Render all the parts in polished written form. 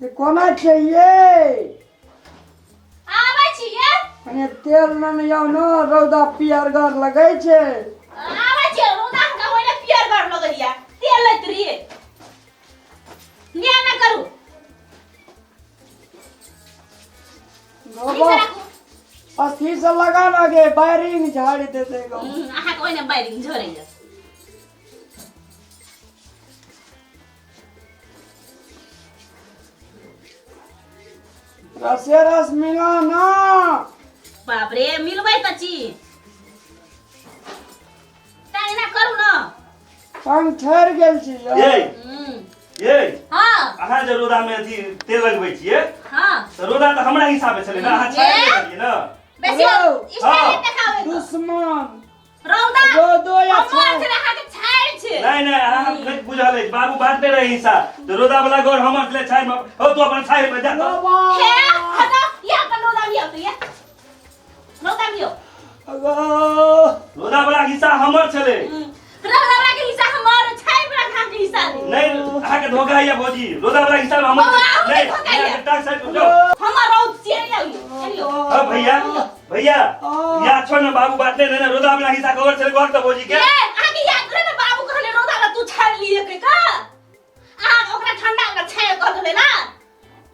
ये कोना छै ये? आबै छी ये। कने तेल न यौ न, रौदा पियरगर लगै छै। आबै छी, रौदा के ओइने पियरगर लगैया, तेल लैत रहियै। ने करू। बाबा, अथी से लगा ना गे, बायरिंग झाड़ देते गो। अहाँके ओहिने बायरिंग झड़ैया। रसे रस मिला ना। बाप रे, मिलबै तऽ छी तऽ एना करू ने। टांग ठहर गेल छी यौ। ये ये। हाँ। अहाँ जे रोदा में अथी तेल लगबै छियै हाँ। तऽ रोदा तऽ हमरा हिसाबे छलै ने, अहाँ छाड़ि ये? छलियै ने। बेसी रौ। स्टाइल हाँ। देखाबै तऽ। दुश्मन रौदा रौदो या हमर छाड़। छलै, अहाँके छाड़ि छै। नहीं नहीं, अहाँ नहि बुझल अछि, बाबू बात नहि रहे हिस्सा तऽ रोदा वाला घर हमर छलै, छाड़ि में हो, तू अपन छाड़ि में जा तऽ। बाबा। हे हटो, ये अपन रौदा में आओ, ये रौदा में आओ। अगो। रोदा वाला हिस्सा हमर छलै। रौदा वाला के हिस्सा हमर, छाड़ि वाला के हिस्सा नहीं। नहीं, अहाँके धोखा होइया भौजी, रोदा वाला हिस्सा हमर। बाबा, अहूँके नहीं, धोखा होइया। अहाँके टांग साइड जाओ। हमर रौद छियै, नहीं आउ। हाँ भैया, भैया याद छो ने बाबू बात नहीं ने, रोदा वाला हिस्सा कवर छलै घर तऽ भौजी के। ए, अहाँके याद रहे ने बाबू कहने रौदा वाला तू छाड़ि लिए के का? अहाँ ओकरा ठंडा वाला छाड़ि कह देलै ना?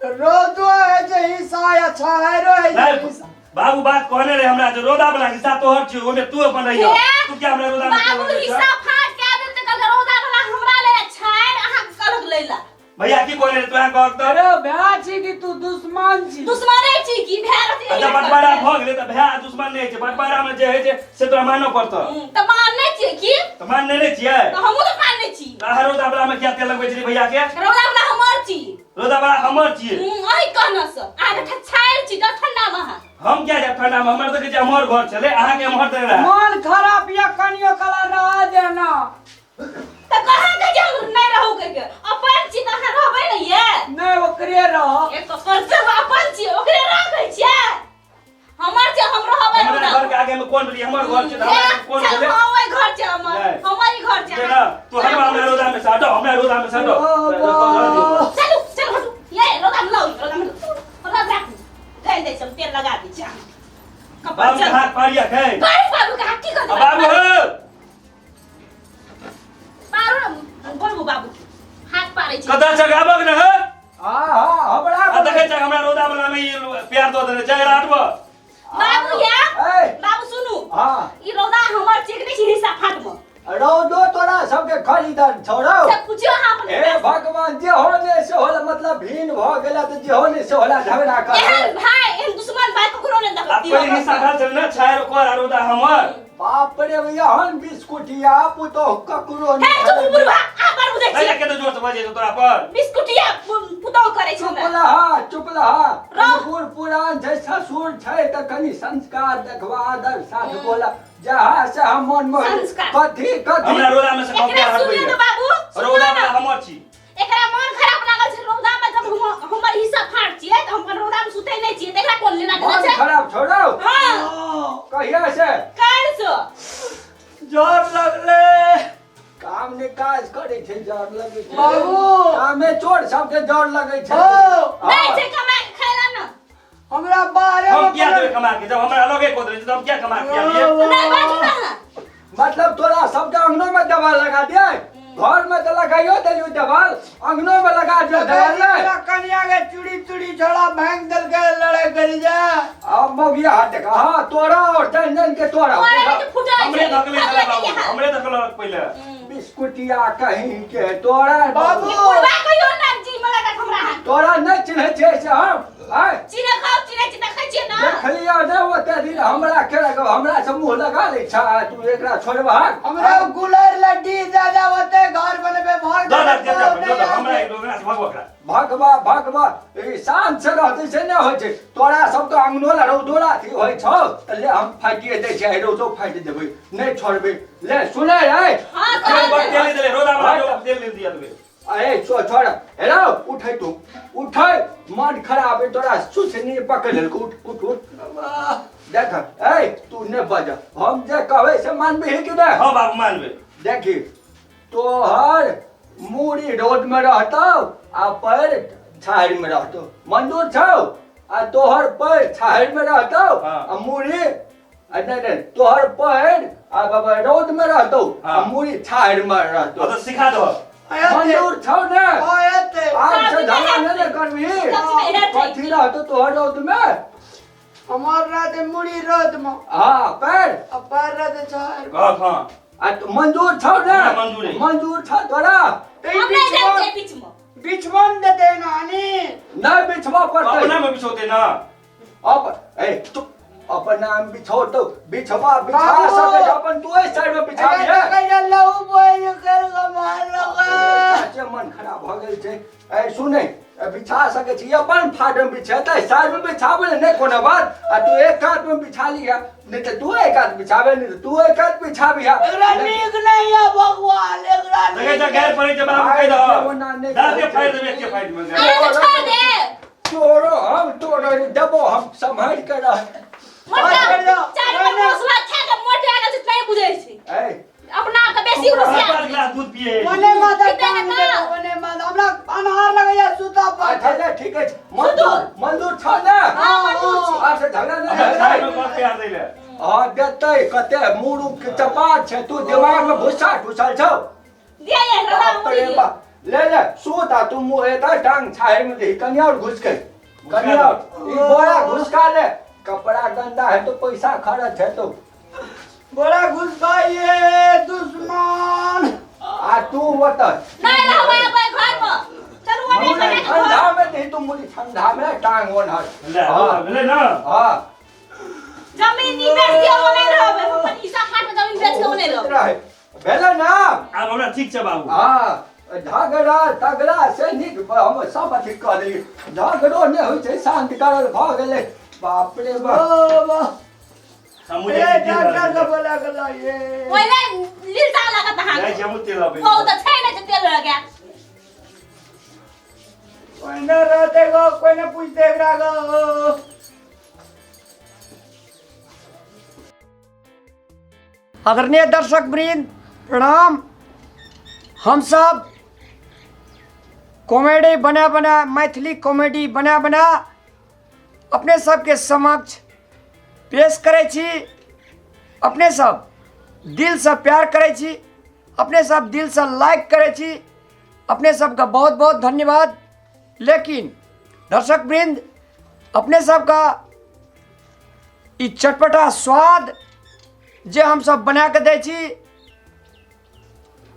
रौदो है जे हिस्सा या छाहरो है जे नहीं हिस्सा। बाबू बात कहने रहे हमरा जे रोदा वाला हिस्सा तोहर छियौ, ओहिमे तू अपन रहियो। हे? तू क्या हमरा रोदा में बाबू तेल लगबै हिस्सा छह? फाट के आदम तऽ कहलकै रौदा वाला हमरा ले छाड़ि, अहाँ कहलक लैला। भैया की कहने रहे तू अहाँ कहक तऽ? अरे भैया छी कि तू दुश्मन छी? दुश्मने छी की भैया रहती? अच्छा, बंटवारा भऽ गेलै तऽ भैया दुश्मन नहि होइ छै, बंटवारा मे जे होइ छै से तोरा मानऽ पड़तौ। तऽ मानने छियै की? तऽ मानने नहि छियै? तऽ हमहूँ तऽ मानने छी। तऽ अहाँ रौदा वाला मे किया तेल लगबै छलियै भैया के? रौदा वाला हमर छी। रौदा वाला हमर छियै। अहीं कहने से अहाँके छाड़ि छी तऽ ठंडा मे अहाँ। हम क्या जाब ठंडा मे? हमर तऽ कहै छै हमर घर छलै, अहाँके एम्हर देने रहए। मन खराब या कनियो कला रह देना। तऽ कहाँ के जे हम नहि रहू कहि के? अपन छी तऽ अहाँ रहबै ने ये। नहि, ओकरे रह। एक कर्तव्य अपन छी, ओकरे राखै छियै। हमर छै, हम रहबै। हमरा घर के आगे में कोन भेलै? हमर घर छै तऽ हमरा आगे कोन चल, भेलै? हाँ, ओहि घर छै हमर। नहि। हमर ई घर छै। ना, तू हमरा हमरा रोदा में साटो, हमरा रोदा में साटो। बाबा। चलू चलू, हटू ये रौदा में लाउ, रौदा में लाउ, रौदा में राखू, गालि दै छी हम, तेल लगा दै छी अहाँ कपड़। बाबू के चल हाथ पारिया खै। बाबू, बाबू के हाथ की कर? बाबू हो। पारू ने, बोलबू बाबू के हाथ पारै छी। कतऽ जगाबक ने हो? हाँ हाँ, हमरा आ देखै छै हमरा रोदा वाला में ई प्यार दऽ देने छै रातबो। बाबू या ए। बाबू सुनू। हाँ। ई रौदा हमर चेक नहि छी हिस्सा फाटबो। रौदो तोरा सबके खरीदल छोड़ो। से पूछियो अहाँ अपन। हे भगवान, जे हो ने से होला, मतलब भीन भऽ गेला तऽ जे हो ने से होला, झगड़ा कर। एहन भाई, एहन दुश्मन भाई ककरो नहि आ देखती। पहिले हिस्सा भेल छलै ने छायर ओकर आ रौदा हमर। बाप रे, एहन बिस्कुटिया पुतोह ककरो हे नहि। चुप बुढ़वा, अहाँ बड़ बुझै नहीं छी। के तो जोर से बजे तोरा पर। बिस्कुटिया पुतोह करै छै चुप हमरा। रहा, चुप रहा। रह। बूढ़ पुरान छै, ससुर छै तऽ कनि संस्कार देखबा, आदर साथ बोला जहाँ से हम मन में संस्कार। कथी कथी। हमरा रोदा में से एकरा कपड़ा सुनियो हटबै। ने बाबू, सुनियो रौदा ने। वाला हमर छी। एकरा मन खराब लागल छै रौदा में, जब हम हमर हिस्सा फाट छियै तऽ हम अपन रौदा में सुतै नहि छियै तऽ एकरा कोन लेना देना मन छै? खराब छोड़ो। हाँ। कहिया से? काल्हि से। जोर लगले। काम ने काज करै छै, जर लगै छै। बाबू। कामे चोर सबके जर लगै छै। ओ। नहि छै कमाइ खाय ला ने। हमरा बाहरे हम में किया देबै कमा के, जब हमरा लगे को देबै तऽ हम किया कमा के आबियै? तऽ नहि बाजू ने अहाँ। मतलब तोरा सबके अंगनो में दवा लगा दिए, घर में तो लगाइयो देलियो दवाल, अंगनो में लगा दियो दवाल ने। हमरा कनिया के चूड़ी चूड़ी छोड़ा भांग देलकै, लड़ाई करी जा। अब मौगिया हाथ देखा, हाँ तोरा और जन जन के तोरा। तोरा के फुटल हमरे छै। धकले छलै बाबू, फटलै। हमरे धकलक पहिले। बिस्कुटिया कहीं के तोरा। बाबू। ई बुढ़वा कहियो ना जी में लगा हमरा हाथ। तोरा नहीं चिन्है छियै से हम आय? चिन्है खाउ, चिन्है छी, देखै छियै ने। देखलियै ने ओते दिन हमरा के लगा, हमरा से मुँह लगा लै छ तू, एकरा छोड़बहक? हमरा गुलर लड्डी ज्यादा होते घर बनबे भाग। दऽ दऽ दऽ दऽ दऽ हमरा एक ओकरा से भगवा ओकरा। भगवा भगवा, ई शांत से रहतै से नहि होइ छै। तोरा सबके अंगनो ला रौदोला अथी होइ छौ तऽ ले, हम फाटिए दै छियै, रौदो फाटि देबै, नहि छोड़बै। ले सुनै रे। हाँ। तेल कहल। तेल देले रोदा वाला तेल ले दिया देबै। अरे छोड़, हेलो, उठै तू, उठै, मन खराब है तोरा, सुसनी पकड़ लेलको, उठ उठ उठ। देख ए, तू ने बज, हम जे कहबै से मानबही कि नहि? हाँ बाबू, मानबै। देखी, तोहर मूड़ी रोड में रहतौ आ पैर छाहरि में रहतो मंजूर छौ आ तोहर पैर छाहरि में रहतो हाँ। आ मुड़ी आ नहीं नहीं तोहर पैर आ बाबा रौद में रहतो आ हाँ। मुड़ी छाहरि में रहतो हाँ, तो सिखा दो मंजूर छौ ने हाँ एते आब से झगड़ा नहीं ने करबही सब्जी में हेतै। कथी रहतो तोहर रौद में हमार रहते मुड़ी रौद में हाँ पैर आ पैर रहते छाहरि में। कह हाँ आ तो मंजूर छौ ने हाँ, मंजूर है। मंजूर छौ तोरा तऽ ई हम नहीं बिछवन जाइ छियै बीच में बिछवन देते नानी नहीं बिछवा पड़तै अपना में बिछोते ना अब ए चुप अपन नाम बिछो तो बिछवा बिछा बाबू। सके छै, अपन तू एहि साइड में बिछा अरे लिहे कहिया लहू बोल कर मार लगा साचे मन खराब भऽ गेल छै ए सुनै ए, बिछा सकै छी अपन फाट में बिछेतै साइड में बिछाबै लए नहि कोनो बात आ तू एक कात में बिछा लिहे नहि तऽ तू एक कात बिछाबे नहि तऽ तू एक कात बिछाबिहे एकरा नीक नहीं है भगवान एकरा देखै नीक छ गैर पड़ै छै बाबू कहि भाइ, ओना दह नहि दाँत के करै छै। फाड़ि देबै के फाड़ि देबै अरे तो छोड़ दे तोरो हम तोरो देबो हम सम्हारि के रह मोटा छोड़ दो। चारि बार मसला खा के मोटे आ गेल छै नहीं बुझै छै ए अपना आपके बेसी होशियार पाँच गिलास दूध पिए ओने माता पीते टांग ने दे का? ओने माता हमरा अनहार लगैया सुता पर अच्छा ले ठीक अछि मंजूर मंजूर छ ने हाँ मंजूर छै आब से झगड़ा नहि हमरा हेतै। खाय में बहुत प्यार दै ले हाँ देतै कते मुरुख के चपाट छै तू दिमाग में भुस्सा ठुसल छौ दिया ये रला बाप मुड़ी रे बाप। ले ले सूत आ तू मुँह एता टांग छाहे में दही कनिया और घुस के कनिया और ई बोरा घुसका ले कपड़ा गंदा है तो पैसा खर्च है तो बड़ा गुस्सा ये दुश्मन आ तू ओतऽ नहीं रहबै अब घर में चलू ओने मुड़ी बना के घर ठंडा में दही तू मुड़ी ठंडा में टांग ओनहर ले हाँ भेलै ना हाँ जमीन ई बेच दियौ ओ नहीं रहबै हम अपन हिस्सा फाट में जमीन बेच के ओ नहीं रहबै रहे भेलै ना आब हमरा ठीक छै बाबू हाँ झगड़ा तगड़ा से नीक हम सब अथी कऽ देलियै झगड़ो नहि होइ छै शान्त करल भऽ गेलै बाप रे बाप ओ वाह हमहूँ ए जाइ छी तेल डॉक्टर लाबै के बोला गेला ये पहिले लीलता लागत अहाँ जाइ छी हमहूँ तेल लाबै ओ तऽ छै नहि जे तेल लगा कोई न रहते गो कोई न पूछते एकरा गो आदरणीय दर्शक वृंद प्रणाम हम सब कॉमेडी बना बना मैथिली कॉमेडी बना बना अपने सबके समक्ष पेश करै छी अपने सब दिलसँ प्यार करै छी अपने सब दिलसँ लाइक करै छी अपने सबके बहुत बहुत धन्यवाद लेकिन दर्शक वृंद अपने सबके ई चटपटा स्वाद जे हमसब बना कऽ दै छी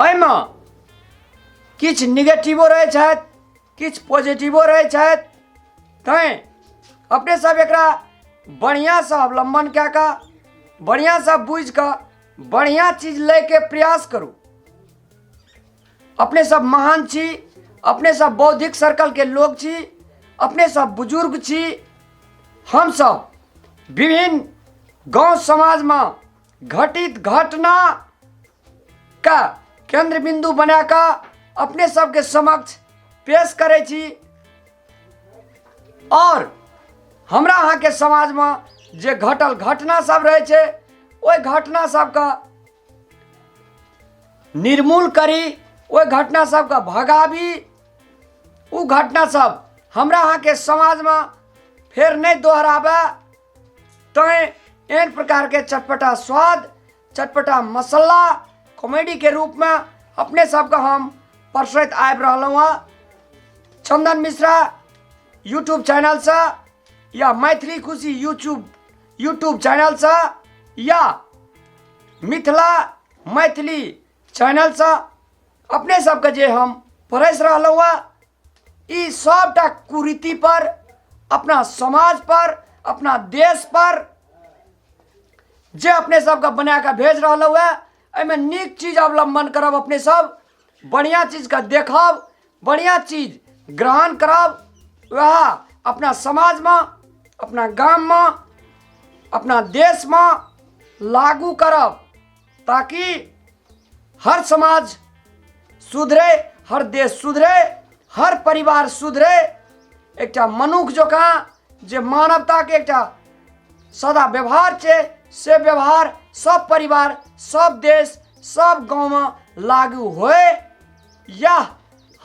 एहिमे किछु निगेटिवो रहै छथि किछु पॉजिटिवो रहै छथि तैँ अपने सब एकरा बढ़िआँसँ अवलम्बन कए कऽ बढ़िआँसँ बुझि कऽ बढ़िआँ चीज लैके प्रयास करू अपने सब महान छी अपने सब बौद्धिक सर्कलके लोक छी अपने सब बुजुर्ग छी हमसब विभिन्न गाँव समाजमे घटित घटना का केन्द्र बिन्दु बना कऽ अपने सबके समक्ष पेश करै छी आओर हमरा अहाँके समाजमे जे घटल घटना सब रहै छै ओहि घटना सबके निर्मूल करी ओहि घटना सबके भगाबी ओ घटना सब हमरा अहाँके समाजमे फेर नहि दोहराबै तैँ एहन प्रकारके चटपटा स्वाद चटपटा मसाला कॉमेडीके रूपमे अपने सबके हम परसैत आबि रहलहुँ हँ चन्दन मिश्रा यूट्यूब चैनलसँ या मैथिली खुशी यूट्यूब यूट्यूब चैनलसँ या मिथिला मैथिली चैनलसँ अपने सबके जे हम परसि रहलहुँ हँ ई सबटा कुरीति पर अपना समाज पर अपना देश पर जे अपने सबके बना कऽ भेज रहलहुँ हँ एहिमे नीक चीज अवलम्बन करब अपने सब बढ़िआँ चीजके देखब बढ़िआँ चीज ग्रहण करब वएह अपना समाजमे अपना गाममे अपना देशमे लागू करब ताकि हर समाज सुधरे हर देश सुधरे हर परिवार सुधरे एकटा मनुख जकाँ जे मानवताके एकटा सदा व्यवहार छै से व्यवहार सब परिवार सब देश सब गाँवमे लागू होय इएह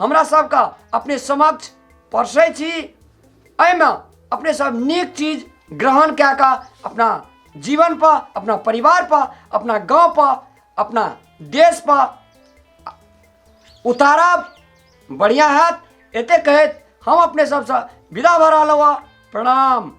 हमरा सबके अपने समक्ष परसै छी। एहिमे अपने सब नीक चीज ग्रहण कए कऽ अपना जीवन पर, अपना परिवार पर, अपना गाँव पर, अपना देश पर उतारब, बढ़िआँ हैत। एते कहैत हम अपने सबसँ विदा भऽ रहलहुँ हँ। प्रणाम।